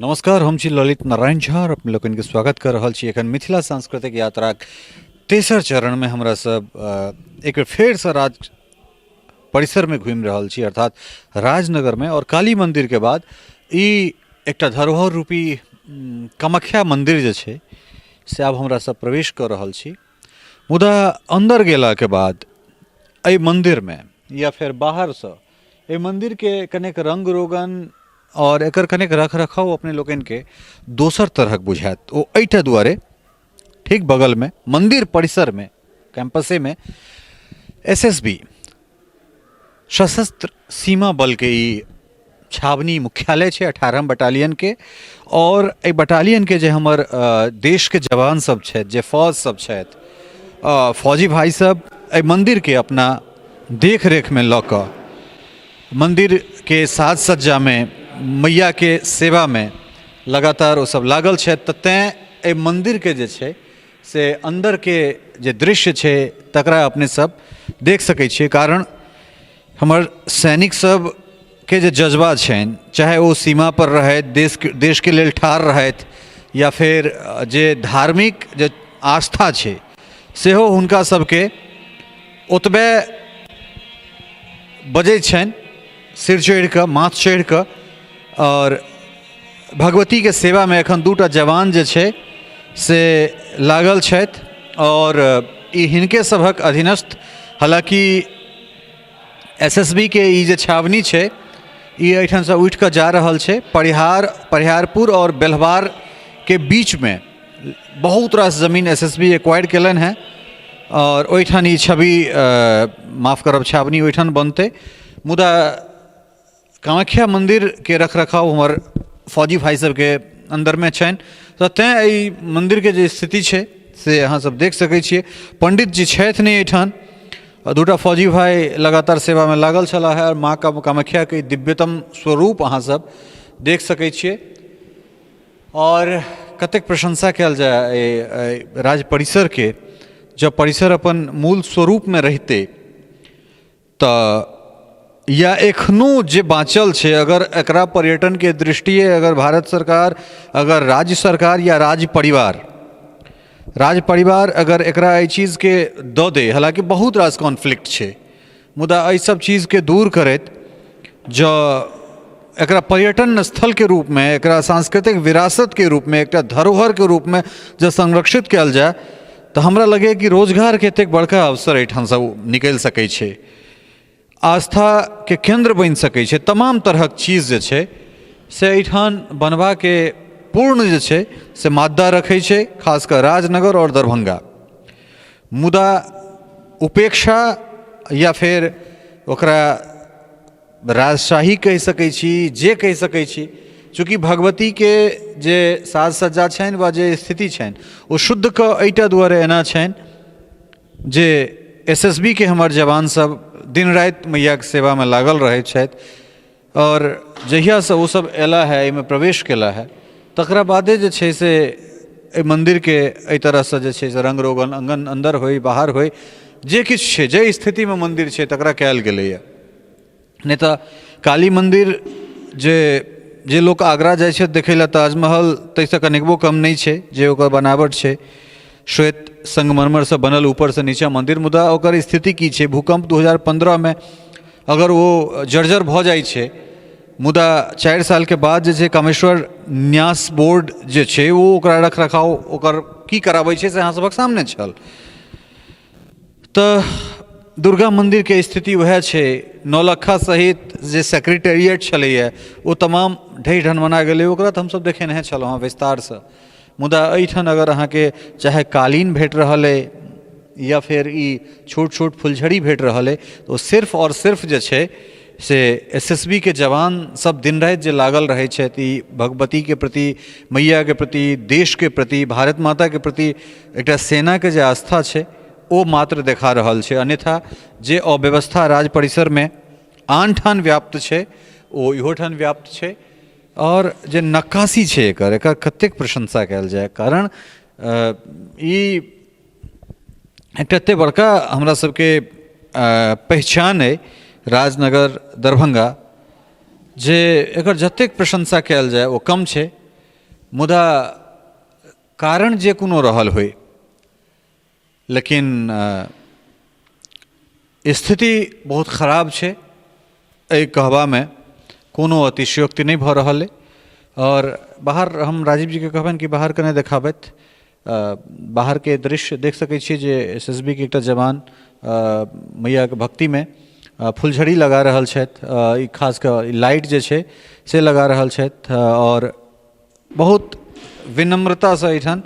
नमस्कार, हम छी ललित नारायण झा और अपने लोकनिके स्वागत कर रहल छी एखन मिथिला सांस्कृतिक यात्राक तेसर चरणमे। हमरा सब एक बेर फेरसँ राज परिसरमे घुमि रहल छी, अर्थात राजनगरमे, और काली मन्दिरके बाद ई एकटा धरोहर रूपी कामाख्या मन्दिर जे छै से आब हमरा सब प्रवेश कऽ रहल छी। मुदा अन्दर गेलाके बाद एहि मन्दिरमे या फेर बाहरसँ एहि मन्दिरके कनेक रङ्ग रोगन आओर एकर कनेक रख रखाव अपने लोकनिके दोसर तरहक बुझायत। ओ एहिटा दुआरे, ठीक बगलमे मन्दिर परिसरमे कैम्पसेमे एस एस बी सशस्त्र सीमा बलके ई छावनी मुख्यालय छै 18 बटालियनके। आओर एहि बटालियनके जे हमर देशके जवान सब छथि, जे फौज सब छथि, फौजी भाइ सब एहि मन्दिरके अपना देख रेखमे लऽ कऽ मन्दिरके साज सज्जामे, मैयाके सेवामे लगातार ओसब लागल छथि। तऽ तैँ एहि मन्दिरके जे छै से अन्दरके जे दृश्य छै तकरा अपने सब देख सकै छियै, कारण हमर सैनिक सबके जे जज्बा छनि, चाहे ओ सीमापर रहथि, देशके लेल ठाढ़ रहथि, या फेर जे धार्मिक जे आस्था छै सेहो हुनका सबके ओतबे बजै छनि, सिर चढ़िकऽ, माथ चढ़िकऽ। आओर भगवतीके सेवामे एखन दूटा जवान जे छै से लागल छथि आओर ई हिनके सभक अधीनस्थ, हालाँकि एस एस बी के ई जे छावनी छै ई एहिठामसँ उठिकऽ जा रहल छै परिहारपुर आओर बेल्हवारके बीचमे बहुत रास जमीन एस एस बी एक्वायर केलनि हेँ आओर ओहिठाम ई छवि, माफ करब, छावनी ओहिठाम बनतै। मुदा कामाख्या मन्दिरके रख रखाव हमर फौजी भाइ सबके अन्दरमे छनि, तऽ तैँ एहि मन्दिरके जे स्थिति छै से अहाँ सब देख सकै छियै। पण्डित जी छथि नहि एहिठाम, दूटा फौजी भाइ लगातार सेवामे लागल छलाह हेँ। आओर माँ कामाख्याके दिव्यतम स्वरूप अहाँ सब देख सकै छियै। आओर कतेक प्रशंसा कयल जाय एहि राज परिसरके। जँ परिसर अपन मूल स्वरूपमे रहितै तऽ, या एखनो जे बाँचल छै, अगर एकरा पर्यटनके दृष्टिए अगर भारत सरकार, अगर राज्य सरकार या राज्य परिवार अगर एकरा एहि चीजके दऽ दै, हालाँकि बहुत रास कॉन्फ्लिक्ट छै, मुदा एहि सब चीजके दूर करैत जँ एकरा पर्यटन स्थलके रूपमे, एकरा सांस्कृतिक विरासतके रूपमे, एकटा धरोहरके रूपमे जँ संरक्षित कयल जाय, तऽ हमरा लगैए कि रोजगारके एतेक बड़का अवसर एहिठामसँ निकलि सकै छै, आस्थाके केन्द्र बनि सकै छै। तमाम तरहक चीज जे छै से एहिठाम बनबाके पूर्ण जे छै से मादा रखै छै, खास कऽ राजनगर आओर दरभङ्गा। मुदा उपेक्षा या फेर ओकरा राजशाही कहि सकै छी, जे कहि सकै छी, चूँकि भगवतीके जे साज सज्जा छनि वा जे स्थिति छनि ओ शुद्ध कऽ एहिटा दुआरे एना छनि जे एस एस बी के हमर जवानसभ दिन राति मैयाके सेवामे लागल रहै छथि। आओर जहियासँ ओसभ अयला हे, एहिमे प्रवेश केला हे, तकरा बादे जे छै से एहि मन्दिरके एहि तरहसँ जे छै से रङ्ग रोगन अङ्गन अन्दर होइ, बाहर होइ, जे किछु छै, जाहि स्थितिमे मन्दिर छै तकरा कयल गेलैए। नहि तऽ काली मन्दिर जे जे लोक आगरा जाइ छथि देखै लए ताजमहल, ताहिसँ कनिकबो कम नहि छै जे ओकर बनावट छै, श्वेत संगमरमरसँ बनल ऊपरसँ नीचाँ मन्दिर। मुदा ओकर स्थिति की छै? भूकम्प 2015मे अगर ओ जर्जर भऽ जाइ छै, मुदा 4 सालके बाद जे छै कामेश्वर न्यास बोर्ड जे छै ओ ओकरा रख रखाव ओकर की कराबै छै से अहाँ सभक सामने छल। तऽ दुर्गा मन्दिरके स्थिति वएह छै। नौलखा सहित जे सेक्रेटेरिएट छलैए ओ तमाम ढहि ढनमना गेलै, ओकरा तऽ हमसब देखेने छलहुँ हँ विस्तारसँ। मुदा एहिठाम अगर अहाँके चाहे कालीन भेट रहल अइ या फेर ई छोट छोट फुलझड़ी भेट रहल अइ, तऽ ओ सिर्फ आओर सिर्फ जे छै से एस एस बी के जवान सब दिन राति जे लागल रहै छथि, ई भगवतीके प्रति, मैयाके प्रति, देशके प्रति, भारत माताके प्रति एकटा सेनाके जे आस्था छै ओ मात्र देखा रहल छै। अन्यथा जे अव्यवस्था राज परिसरमे आन ठान व्याप्त छै ओ इहो ठान व्याप्त छै। आओर जे नक्काशी छै एकर कतेक प्रशंसा कयल जाय, कारण ई एकटा एतेक बड़का हमरा सबके पहिचान अइ राजनगर दरभंगा, जे एकर जतेक प्रशंसा कयल जाय ओ कम छै। मुदा कारण जे कोनो रहल होइ, लेकिन स्थिति बहुत खराब छै। एहि कहबामे कोनो अतिशयोक्ति नहि भऽ रहल अइ। आओर बाहर हम राजीव जीके कहबनि कि बाहर कने देखाबथि। बाहरके दृश्य देख सकै छियै जे एस एस बी के एकटा जवान मैयाके भक्तिमे फुलझड़ी लगा रहल छथि। ई खास कऽ लाइट जे छै से लगा रहल छथि आओर बहुत विनम्रतासँ एहिठाम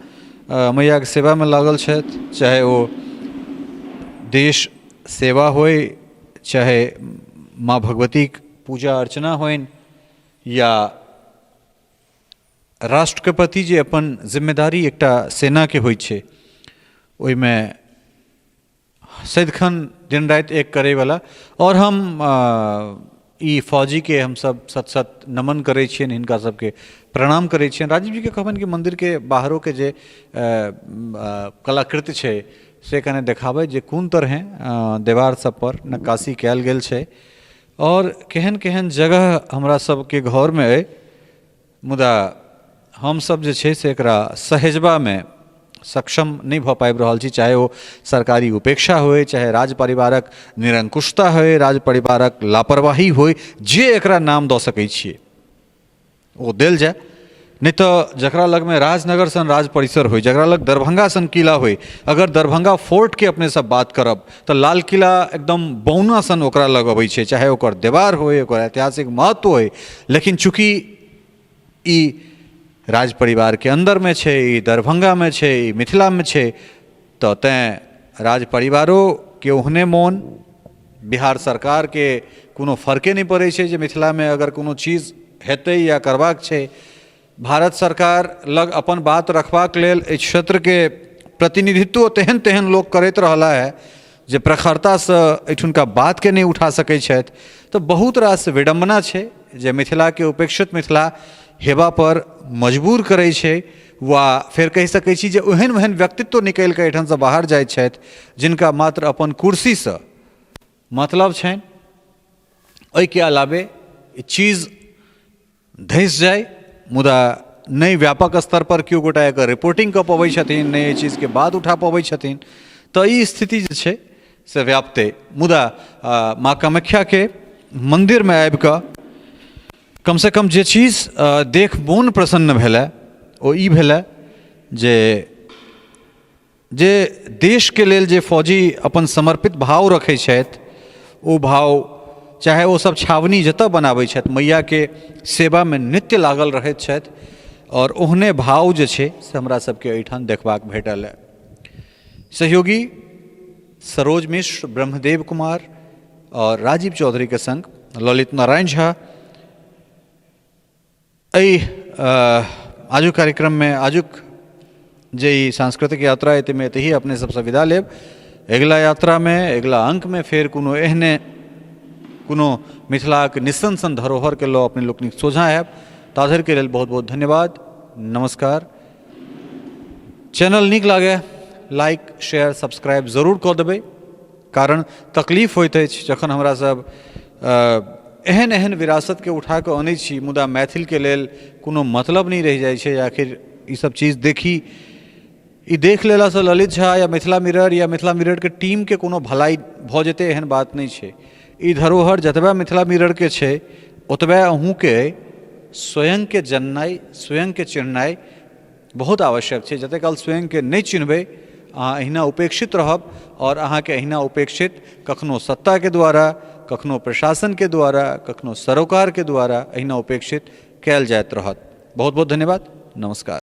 मैयाके सेवामे लागल छथि, चाहे ओ देश सेवा होइ, चाहे माँ भगवतीके पूजा अर्चना होइन, या राष्ट्रके प्रति जे अपन जिम्मेदारी एकटा सेनाके होइ छै ओहिमे सदिखन दिन राति एक करैवला। आओर हम ई फौजीके हमसब सत सत नमन करै छियनि, हिनका सबके प्रणाम करै छियनि। राजीव जीके कहबनि कि मन्दिरके बाहरोके जे कलाकृति छै से कने देखाबै जे कोन तरहेँ देवार सबपर नक्काशी कयल गेल छै आओर केहन केहन जगह हमरा सबके घरमे अइ, मुदा हमसभ जे छै से एकरा सहेजबामे सक्षम नहि भऽ पाबि रहल छी। चाहे ओ सरकारी उपेक्षा होइ, चाहे राज परिवारक निरङ्कुशता होइ, राज परिवारक लापरवाही होइ, जे एकरा नाम दऽ सकै छियै ओ देल जाय। नहि तऽ जकरा लगमे राजनगर सन राज परिसर होइ, जकरा लग दरभंगा सन किला होइ, अगर दरभंगा फोर्टके अपने सब बात करब तऽ लाल किला एकदम बौना सन ओकरा लग अबै छै, चाहे ओकर देवार होइ, ओकर ऐतिहासिक महत्व होइ। लेकिन चूँकि ई राज परिवारके अन्दरमे छै, ई दरभंगामे छै, ई मिथिलामे छै, तऽ तैँ राज परिवारोके ओहने मोन, बिहार सरकारके कोनो फर्के नहि पड़ै छै जे मिथिलामे अगर कोनो चीज हेतै या करबाक छै। भारत सरकार लग अपन बात रखबाक लेल एहि क्षेत्रके प्रतिनिधित्व तेहन तेहन लोक करैत रहला है जे प्रखरतासँ एहिठुनका बातके नहि उठा सकै छथि। तऽ बहुत रास विडम्बना छै जे मिथिलाके उपेक्षित मिथिला हेबापर मजबूर करै छै, वा फेर कहि सकै छी जे ओहन ओहन व्यक्तित्व निकलि कऽ एहिठामसँ बाहर जाइ छथि जिनका मात्र अपन कुर्सीसँ मतलब छनि, ओहिके अलावे ई चीज धँसि जाइ। मुदा नहि व्यापक स्तरपर केओ गोटा एकर रिपोर्टिंग कऽ पबै छथिन, नहि एहि चीजके बात उठा पबै छथिन, तऽ ई स्थिति जे छै से व्याप्त अइ। मुदा माँ कामाख्याके मन्दिरमे आबिकऽ कमसँ कम जे चीज देख मोन प्रसन्न भेलै ओ ई भेलै जे जे देशके लेल जे फौजी अपन समर्पित भाव रखै छथि ओ भाव, चाहे ओ सब छावनी जतऽ बनाबै छथि, मैयाके सेवामे नित्य लागल रहैत छथि, आओर ओहने भाव जे छै से हमरा सबके एहिठाम देखबाक भेटल हँ। सहयोगी सरोज मिश्र, ब्रह्मदेव कुमार आओर राजीव चौधरीके सङ्ग ललित नारायण झा एहि आजुक कार्यक्रममे, आजुक जे ई सांस्कृतिक यात्रा अइ ताहिमे एतहि अपने सबसँ विदा लेब। अगिला यात्रामे, अगिला अङ्कमे फेर कोनो एहने कोनो मिथिलाक निस्सन सन धरोहरके लऽ अपने लोकनिक सोझाँ आयब। ता धरिके लेल बहुत बहुत धन्यवाद, नमस्कार। चैनल नीक लागै लाइक शेयर सब्सक्राइब जरूर कऽ देबै, कारण तकलीफ होइत अछि जखन हमरा सब एहन एहन विरासतके उठा कऽ अनै छी मुदा मैथिलके लेल कोनो मतलब नहि रहि जाइ छै। आखिर ई सब चीज देखी, ई देख लेलासँ ललित झा या मिथिला मिरर या मिथिला मिररके टीमके कोनो भलाइ भऽ जेतै एहन बात नहि छै। ई धरोहर जतबा मिथिला मिररके छै ओतबे अहूँके अइ। स्वयंके जननाइ, स्वयंके चिन्हनाइ बहुत आवश्यक छै। जतेक काल स्वयंके नहि चिन्हबै अहाँ अहिना उपेक्षित रहब, आओर अहाँके अहिना उपेक्षित कखनो सत्ताके द्वारा, कखनो प्रशासनके द्वारा, कखनो सरोकारके द्वारा अहिना उपेक्षित कयल जाइत रहत। बहुत बहुत धन्यवाद, नमस्कार।